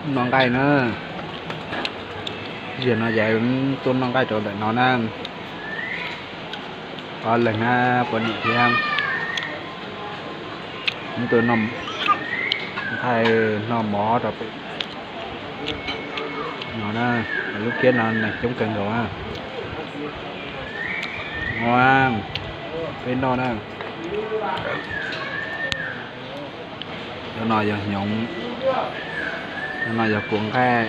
Noj nqaij na. Zaum no ces tuaj noj nqaij rau ntawm no na. Ob leeg na, poj niam thiab. Tuaj noj nqaij noj mov rau pem no na. Lub kiab no neeg coob kawg nkaus na. Peb noj na. Cov no yog hnyuv, cov no yog kua nqaij,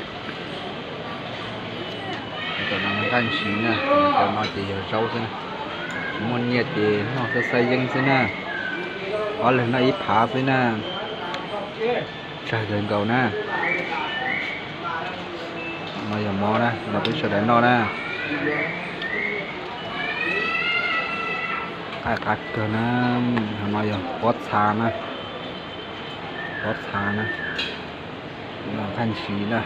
cov no nqaij ntsis na, cov no ces yog zaub xwb na. Muaj nyiaj ces noj xwb, xab yeeb xwb na. Ob leeg noj ib phav xwb na. Tsawg kawg nkaus na. No yog mov na, no peb sawv daws noj na. Nqaij qab kawg na. No yog pob txha na, pob txha na, nqaij ntsis na.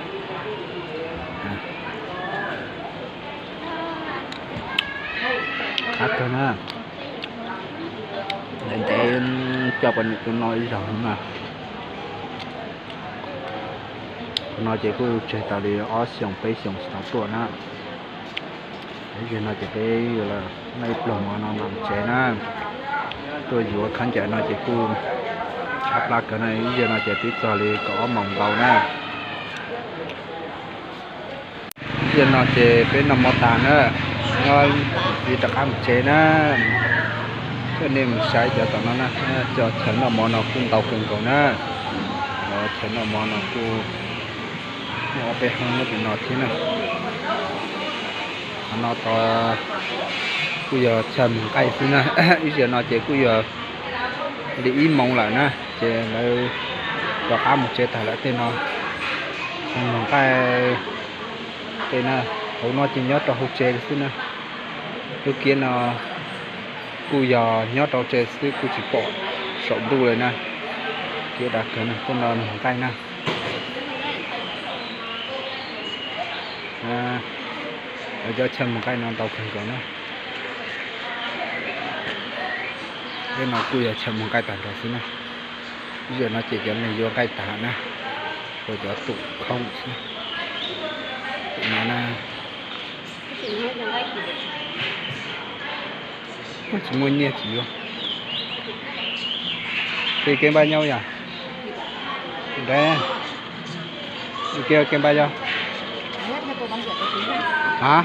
Qab kawg na. Ntev coj poj niam tuaj noj ib zaug na. Qhov no ces kuj tseg tau li ob xyoos peb xyoos tsis tau tuaj na. Ib zaug no ces peb yuav los noj ib pluag mov no mam tsev na. Tuaj yuav khaub ncaws no ces kuj tshab plab kawg na, ib zaug no ces twb txog li kaum ob moos nkaus na. Ib zaug no ces peb noj mov tas na, nyob li rov qab mus tsev na. Coj nej mus saib cov tom no na, cov chaw noj mov no kuj ntau kawg nkaus na. Chaw noj mov no kuj muaj ob peb hoob nyob pem no thiab na. Qhov no tod kuj yog chaw mus nqaij xwb na. Ib zaug no ces kuj yog li ib moos lawm na, ces lawv rov qab mus tsev tag lawm tej no. Mus nqaij tej na, hauv no ces nyob rau hauv tsev xwb na. Lub kiab no kuj yog nyob rau tsev xwb, kuj tsis pom saum ntuj li na. Kiab dav kawg na, tej no mus nqaij na. Lawv cov chaw mus nqaij no ntau kawg nkaus na. Tej no kuj yog chaw mus nqaij tag nrho xwb na. Ib zaug no ces cov neeg yuav nqaij tag na, ua cov tum khoob xwb. Tus no na, tsis muaj nyiaj tsis yuav. Ces kev npaj nyob yom? Kev, kev npaj yog, a,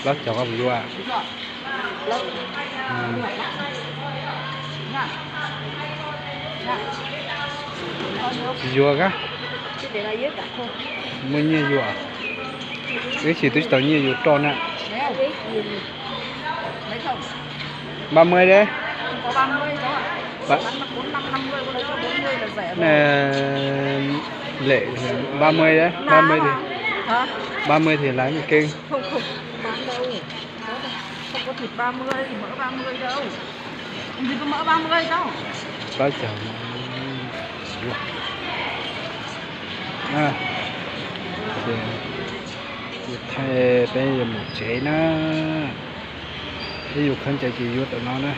plaub caug koj puas yuav? Tsis yuav kab, muaj nyiaj yuav. Ib txhis twb tsis tau nyiaj yuav roj na. Ba mươi đấy. Ba mươi đấy, ba mươi đấy, ba mươi thì, ba mươi thì lái một kênh. Không, không, không bán đâu. Không có thịt ba mươi, mỡ ba mươi đâu. Làm gì có mỡ ba mươi đâu. Plaub caug. Thaij peb yuav mus tsev na. Peb yuav khaub ncaws ces yuav ntawm no na.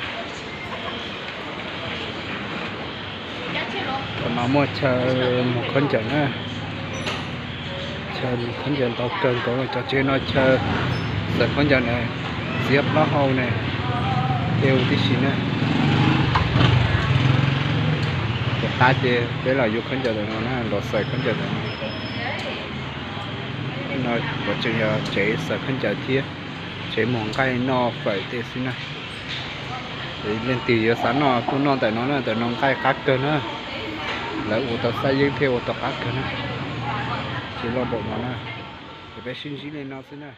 Thaum no muaj chaw mus khaub ncaws na. Chaw mus khaub ncaws ntau kawg nkaus, cov tsev no chaw xaws khaub ncaws na, txiav plaub hau na, eu tib si na. Tom qab ces peb los yuav khaub ncaws ntawm no na, los xaws khaub ncaws ntawm no. No puas tseem yog tsev xaws khaub ncaws thiab tsev muag nqaij noj fawm tej xwb na. Leej twg yuav xav noj tuaj noj ntawm no na, ntawm no nqaij qab kawg na. Lawv ua tau xab yeeb thiab ua tau qab kawg na. Tsis loj npaum no na. Ces peb sib ntsib li no xwb na.